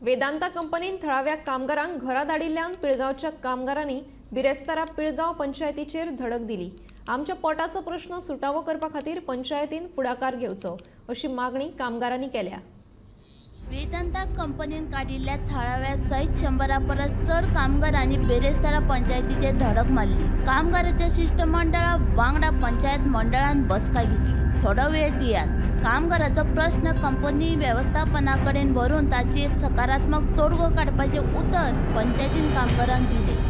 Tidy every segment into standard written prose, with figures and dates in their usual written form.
वेदांता कंपनीन थळाव्या कामगारांक घरा धाडिल्ल्यान पिळगांवच्या कामगारांनी बिरेस्तारा पिळगांव पंचायतीचेर धडक दिली। आमच्या पोटाचो प्रश्न सुटावो करपा खातीर पंचायतीन फुडाकार घेवचो अशी मागणी कामगारांनी केल्या। वेदांता कंपनीन काडिल्ल्या थळाव्या सयत 100 परस चड कामगारांनी बिरेस्तारा पंचायतीचेर धडक मारली। कामगाराच्या शिष्टमंडळा वांगडा पंचायत मंडळान बसका घेतली। थोडो वेळ दियात, कामगाराचो प्रश्न कंपनी वेवस्थापना कडेन व्हरून ताचेर सकारात्मक तोडगो काडपाचें उतर पंचायतीन कामगारांक दिलें।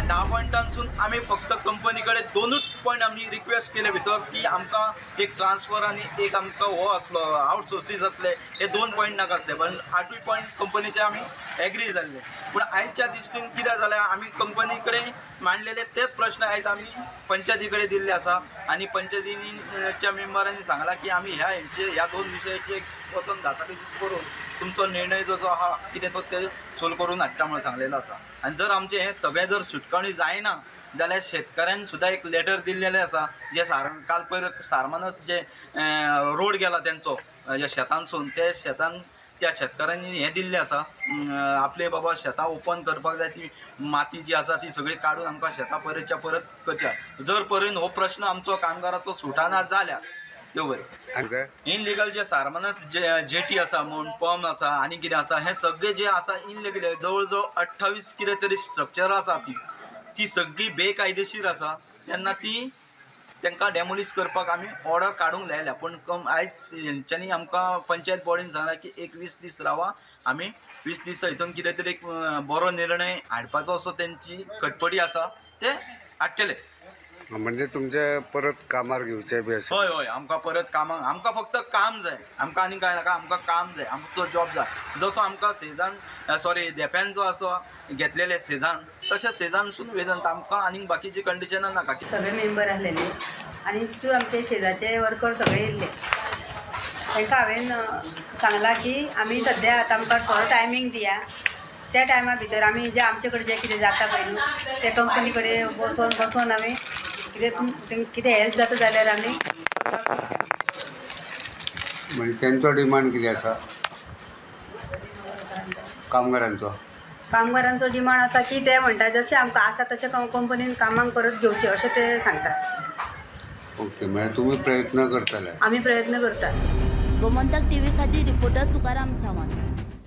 10 पॉयंटांसून आमी फक्त कंपनी कडेन 2 पॉयंट आमी रिक्वेस्ट केले भितर की आमकां एक ट्रान्सफर आनी एक आमकां हो आसलो आउटसोर्सीस आसले, हे 2 पॉयंट नाका आसले, पण 8 पॉयंट कंपनीचे आमी एग्री जाल्ले। पूण आयच्या दृश्टीन कितें जालें, आमी कंपनी कडेन मांडलेले तेच प्रश्न आयज आमी पंचायती कडेन दिल्ले आसा आनी पंचायतीच्या मेंबरांनी सांगलां की आमी ह्या हेंचे ह्या 2 विशयाचे वचोन घासाघीस करून तुमचो निर्णय जो आहा कितें तो ते सोल्व करून हाडटा म्हणून सांगलेलो आसा। आनी जर आमचें हें सगळें जर सुटकावणी जायना जाल्यार शेतकऱ्यांनी सुद्दां एक लेटर दिल्लेलें आसा, जे काल पयर सारमानस जे रोड गेला तेंचो ज्या शेतांसून, ते शेतान त्या शेतकऱ्यांनी हें दिल्लें आसा आपले बाबा शेतां ओपन करपाक जाय, ती माती जी आसा ती सगळी काडून आमकां शेतां परतच्या परत करच्या। जर पर्यंत हो प्रश्न आमचो कामगाराचो सुटाना जाल्यार त्यो बरें इनलिगल जे सारमानस जे जेटी आसा म्हूण पंप आसा आनी कितें आसा हें सगळें जें आसा इनलिगल जवळ जवळ 28 कितें तरी स्ट्रक्चर आसा ती सगळी बेकायदेशीर आसा। तेन्ना ती तांकां डेमोलिश करपाक आमी ऑर्डर काडूंक लायल्या, पूण आयज हेंच्यांनी आमकां पंचायत बॉडीन सांगलां की एक 20 दीस रावा, आमी 20 दीस हितून कितें तरी एक बरो निर्णय हाडपाचो असो तेंची खटपटी आसा, ते हाडटले। म्हणजे तुमचे परत कामार घेवचे बी आसा? हय हय, आमकां परत कामाक, आमकां फक्त काम जाय, आमकां आनी कांय नाका, आमकां काम जाय, आमचो जॉब जाय। जसो आमकां सेजान सॉरी धेंप्यान जो आसा घेतलेले सेजान, तशें सेजानसून वेदांत आमकां आनीक बाकीची कंडिशनां नाका। सगळे मेंबर आसलेले आनी तितून आमचे शेजारचे वर्कर सगळे येयल्ले, तांकां हांवें सांगलां की आमी सद्या आतां आमकां थोडो टायमींग दिया, त्या टायमा भितर आमी जे आमचे कडेन जें कितें जाता पळय न्हू ते कंपनी कडेन बसोन बसोन आमी कितें कितें हेल्प जाता जाल्यार आमी। म्हणजे तेंचो डिमांड कितें आसा कामगारांचो? कामगारांचो डिमांड आसा की ते म्हणटा जशें आमकां आसा तशें कंपनीन कामांक परत घेवचें अशें ते सांगतात। ओके, म्हणजे तुमी प्रयत्न करतले? आमी प्रयत्न करतात। गोमंतक टीव्ही खातीर रिपोर्टर तुकाराम सावंत।